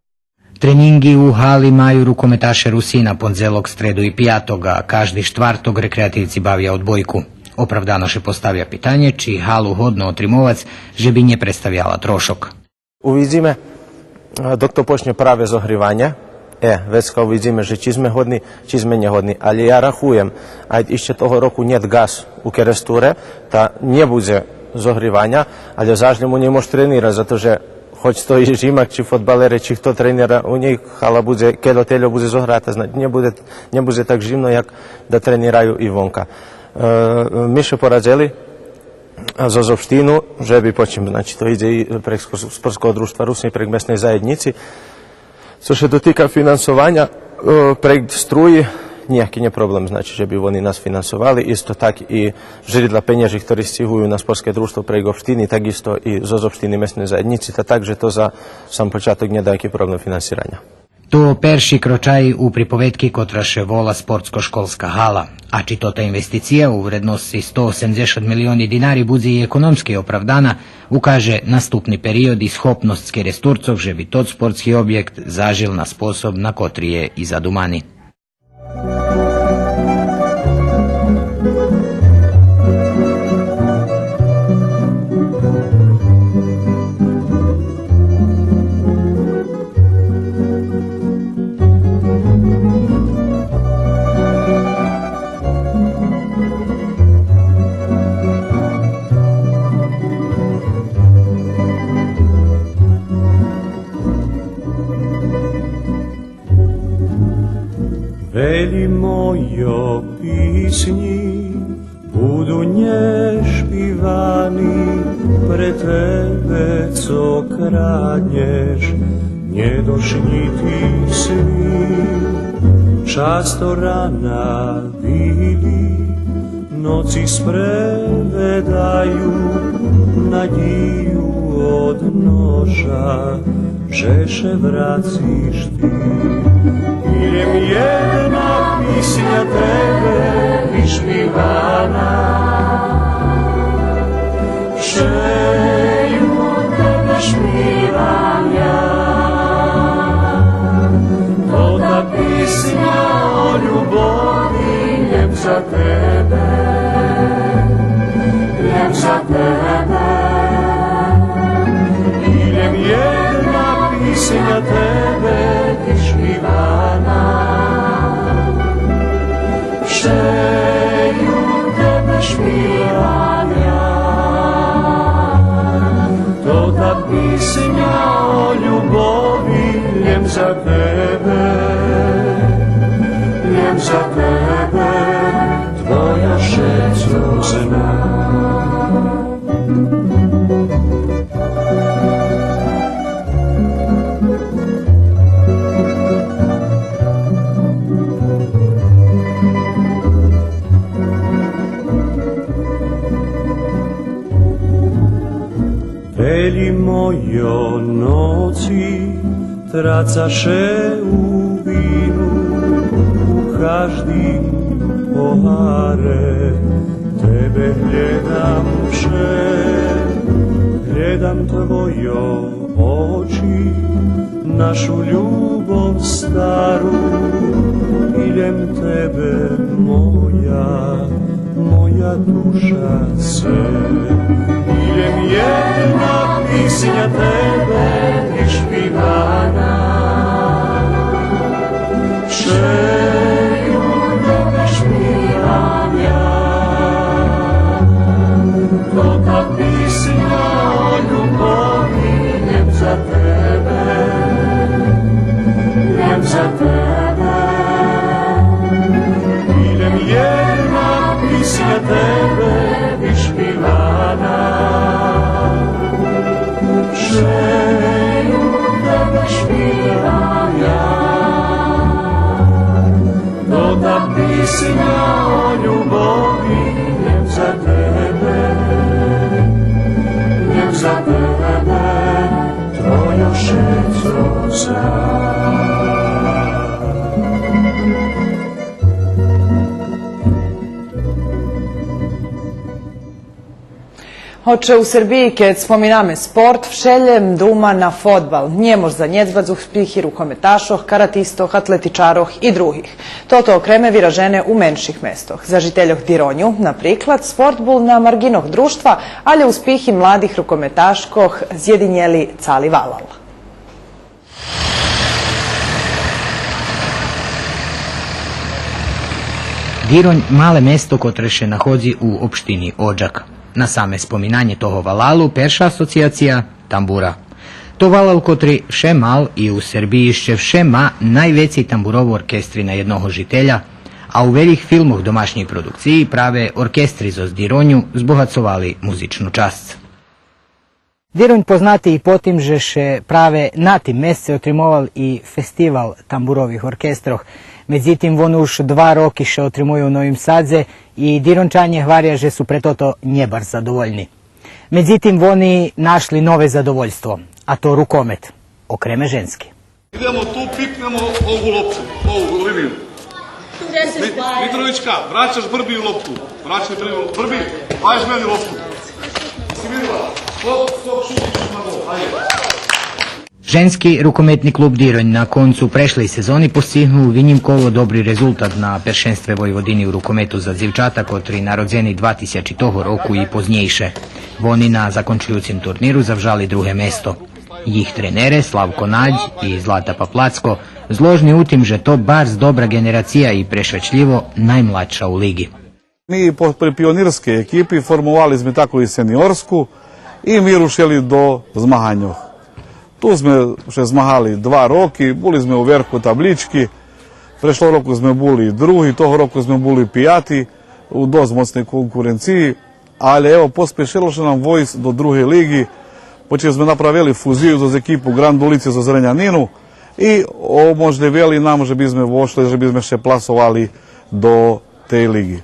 Тренинґи у гали маю рукометаше Русина пондзелок, стреду и пияток, а кажди штварток рекреативци бавя одбойку. Оправдано ше поставя питанє чи галу годно отримовац же би нє представяла трошок. Увидзиме, е, док то почнє праве зогриваня. Е, вецка увидзиме же чи зме годни, чи зме нєгодни. Алє я рахуєм, айде ище того року нєт газ у Керестуре, та нє будзе зогриваня, алє заш лєм у нєй мож тренирац, зато же гоч то и жимак, чи фодбалере, чи хто тренира, у нєй гала будзе, кельо-тельо будзе зограта, значи, нє будзе, нє будзе так жимно, як да тренираю и вонка. Е, ми ше порадзели, а, зоз општину, же би почим, значи, то идзе и прейґ Спорт-, Спортского дружтва Русин, прейґ месней заєднїци. Цо ше дотика финансованя, е, прейґ струї, нїяки нє проблем, значи, же би вони нас финансовали. Исто так и жридла пенєжи, хтори стигую на Спортске дружтво прейґ општини, так исто и зоз општини, месней заєднїци, та так же то за сам початок нє даяки проблем финансираня. То перши крочай у приповедки котра ше вола Спортско-школска гала. А чи тота инвестиция у вредносци сто осемдзешат милиони динари будзе и економски оправдана, укаже наступни период и схопносц Керестурцох же би тот спортски обєкт зажил на способ на котри є и задумани. Велї мойо писнї буду нєшпивани, пре тебе цо краднєш, нє дошнї ти сни. Часто рана вили, ноци спреведаю, надїю одножа, же ше врациш ти. Илєм єдна писня тебе вишпивана, же ю тебе шпивам я. Тота писня о любови лєм за тебе, лєм за тебе. Илєм єдна писня тебе вишпивана, же Писню о любови лєм за тебе, лєм за тебе, твоя шицо зна. Велї мойо ноци траца ше у вину, у каждим погаре тебе глєдам вше, глєдам твойо очи, нашу любов стару, и лєм тебе моя, моя душа се. И лєм єдна писня тебе вишпивана, ше ю тебе шпивам я. То та писня о любови лєм за тебе, лєм за тебе. И лєм єдна писня тебе вишпивана, ше ю тебе шпивам я. То та писня о любови лєм за тебе, лєм за тебе, твойо шицо зна. Hoće u Srbiji, ked spominame sport, вше лєм дума на фодбал. Нє мож занєдбац успихи рукометашох, каратистох, атлетичарох и других. Тото окреме виражене у менших местох. За жительох Дироню, наприклад, спорт бул на марґинох дружтва, алє успихи младих рукометашкох зєдинєли цали валал. Диронь мале место котре ше находзи у општини Оджак. На саме споминанє того валалу перша асоцияция тамбура. То валал котри вше мал и у Сербиї ище вше ма найвецей тамбурови оркестри на єдного жителя, а у велїх филмох домашнєй продукциї праве оркестри зоз Дироню збогацовали музичну часц. Диронь познати и по тим же ше праве на тим месце отримовал и фестивал тамбурових оркестрох. Медзитим, вон уж два роки ше отримує у Новим Садзе и Дирончанє гваря же су пре тото нє баш задовольни. Медзитим, вони нашли нове задовольство, а то рукомет, окреме женски. Идемо ту, пикнемо ову лопку, ову линию. Ми-, Митровичка, врацаш Брби лопку. Врацаш Брби, Брби, вадзиш мене лопку. Си видела? Стоп, стоп, шути, шути на гол. Ајде. Женски рукометни клуб Диронь на концу прешлей сезони постигнул винїмково добри резултат на Першенстве Войводини у рукомету за дзивчата, котри народзени два тисячи того року и познєйше. Вони на закончуюцим турниру завжали друге место. Їх тренере Славко Надь и Злата Паплацко зложни у тим же то барз добра ґенерация и прешвечлїво наймладша у лиґи. Ми по-, при пионирскей екипи формовали зме таку и сениорску и ми рушели до змаганьох. Ту зме ше змагали два роки, були зме у верху таблички. Прешлого року зме були други, того року зме були пияти у досц моцней конкуренциї. Але, ево, поспешело ше нам войсц до другей лиґи, почим зме направели фузию зоз екипу Ґранд Улици зоз Зренянину и оможлївели нам же би зме вошли, же би зме ше пласовали до тей лиґи.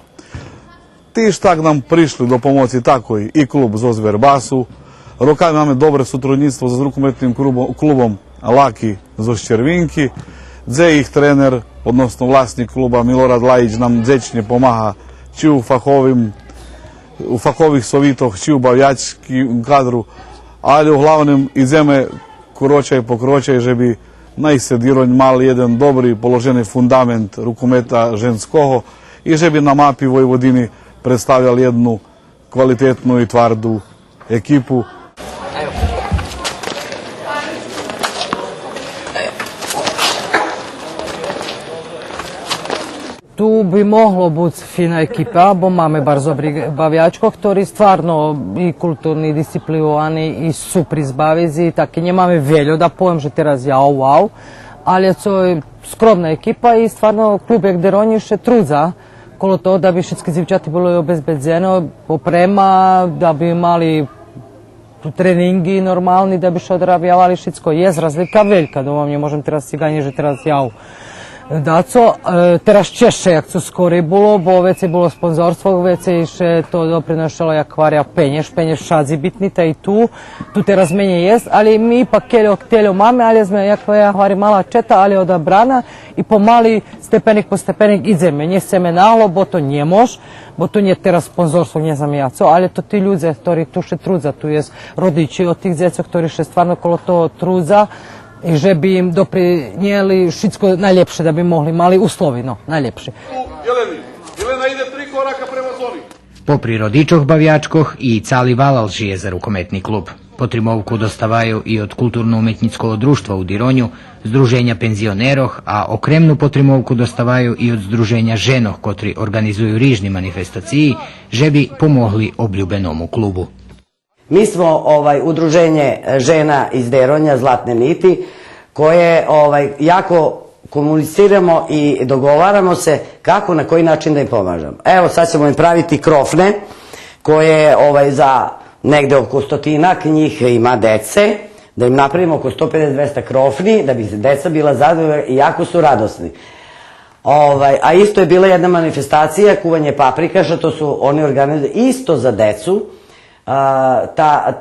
Тиж так нам пришли до помоци такой и клуб зоз Вербасу. Роками маме добре сотруднїцтво зоз рукометним клубо-, клубом Лаки зоз Червинки, дзе їх тренер, односно власнїк клуба Милорад Лаїч нам дзечнє помага чи у фаховим, у фахових совитох, чи у бавячким кадру, але углавним идземе крочай по крочай же би наисце Диронь мал єден добри положени фундамент рукомета женского и же би на мапи Войводини представлял єдну квалитетну и тварду екипу. Ту би могло буц фина екипа, бо маме барз добрих бавячкох, хтори стварно и културни, и дисциплиновани, и су призбавизи, и таки нємаме вельо да повем же тераз яу, вау, але цо скромна екипа и стварно клуб як Деронї ше трудза коло того да би шицки дзивчати було обезбедзено, опрема, да би мали тренинґи нормални, да би ше одравявали, шицко. Єст разлика велька, думам, нє можем тераз циганїц же тераз яу дацо. Е, тераз чежше як цо скорей було, бо вецей було спонзорство, вецей ше то доприношело, як гваря, пенєж, пенєж шадзи битни, та и ту, ту тераз менєй єст, але ми ипак кельо, тельо маме, але зме, як я гварим, мала чета, але одабрана и помали, степеник по степеник идземе, нє сцеме нагло, бо то нє мож, бо то нє тераз спонзорство, нє знам я цо, але то ти людзе, хтори ту ше трудза, ту єст родичи од тих дзецох, хтори ше стварно коло того трудза, и же би им допринєли шицко найлєпше, да би могли, мали услови, но, найлєпше. Єлени, Єлена иде три корака према зони. Попри родичох бавячкох, и цали валал жиє за рукометни клуб. Потримовку доставаю и од Културно-уметнїцкого дружтва у Дироню, Здруженя пензионерох, а окремну потримовку доставаю и од Здруженя женох, котри орґанизую рижни манифестациї же би помогли облюбеному клубу. Mi smo, ovaj, udruženje žena iz Deronja, Zlatne niti, koje, ovaj, jako komuniciramo i dogovaramo se kako, na koji način da im pomažemo. Evo, sad ćemo im praviti krofne, koje, ovaj, za negde oko stotinak njih ima dece, da im napravimo oko sto pedeset, dvesta krofni, da bi deca bila zadovoljna i jako su radosni. Ovaj, a isto je bila jedna manifestacija, kuvanje paprikaša, to su oni organizovali isto za decu, a, ta,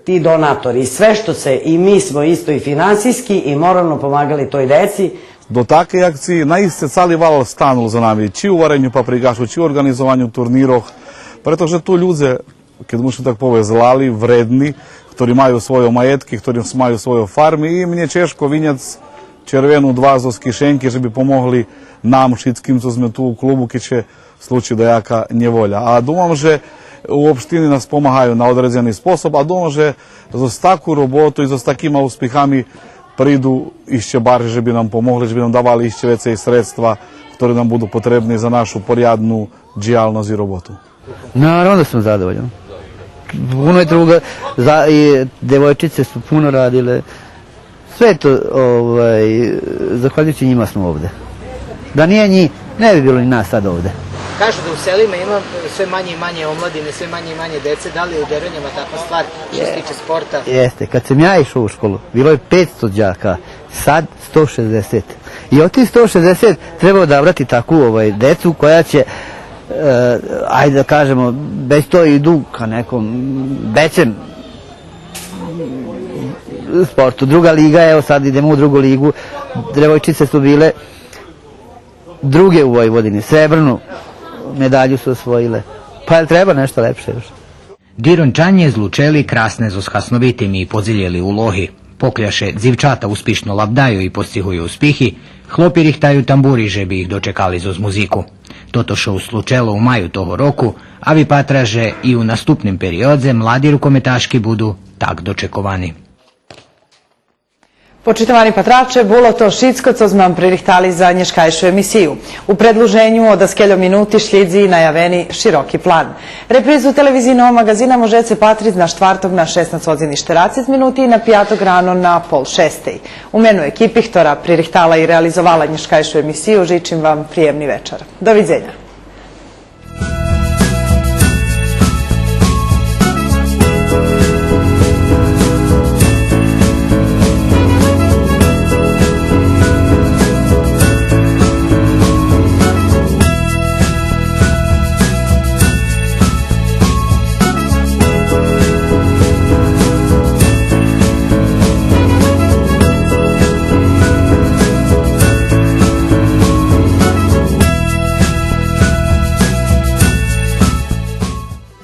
ti donatori, sve što se, i mi smo isto i finansijski i moralno pomagali toj deci. До такей акциї наисце цали вал станул за нами, чи у вареню папригашу, чи у орґанизованю турнирох, прето же ту людзе, кед можем так повесц, злали, вредни, хтори маю свойо маєтки, хтори маю свойо фарми, и им нє чежко виняц червену двацец з кишенки же би помогли нам шицким цо зме ту у клубу, кед ше случи даяка нєволя. А думам же у општини нас помагаю на одредзени способ, а думам же зоз таку роботу и зоз такима успихами приду ище баржей же би нам помогли, же би нам давали ище вецей средства, хтори нам буду потребни за нашу порядну дїялносц и роботу. Naravno da sam zadovoljan. Puno je truda, za, i devojčice su puno radile. Sve to, ovaj, zahvaljujući njima smo ovde. Da nije njih, ne bi bilo ni nas sad ovde. Kažu da u selima ima sve manje i manje omladine, sve manje i manje dece. Da li je u Deronjama takva stvar što se tiče sporta? Jeste. Kad sam ja išao u školu, bilo je petsto đaka, sad sto šezdeset. I od tih sto šezdeset treba odabrati takvu, ovaj, decu koja će, e, ajde da kažemo, već to idu ka nekom većem sportu. Druga liga, evo sad idemo u drugu ligu, devojčice su bile druge u Vojvodini, srebrnu medalju su osvojile. Pa jel treba nešto lepše još? Дирончанє злучели красне зоз хасновитим и подзилєли улоги. Покля ше дзивчата успишно лабдаю и постигую успихи, хлопи рихтаю тамбури же би их дочекали зоз музику. Тото ше услучело у маю того року, а випатра же и у наступним периодзе млади рукометашки буду так дочековани. Почитовани патраче, було то шицко цо зме вам пририхтали за нєшкайшу емисию. У предлуженю од даскельо минути шлїдзи и наявени Широки план. Репризу телевизийного маґазина можеце патриц на штварток на шеснац годзин и штерацец минути и на пияток рано на пол шестей. У мену екипи хтора пририхтала и реализовала нєшкайшу емисию жичим вам приємни вечар. Довидзеня.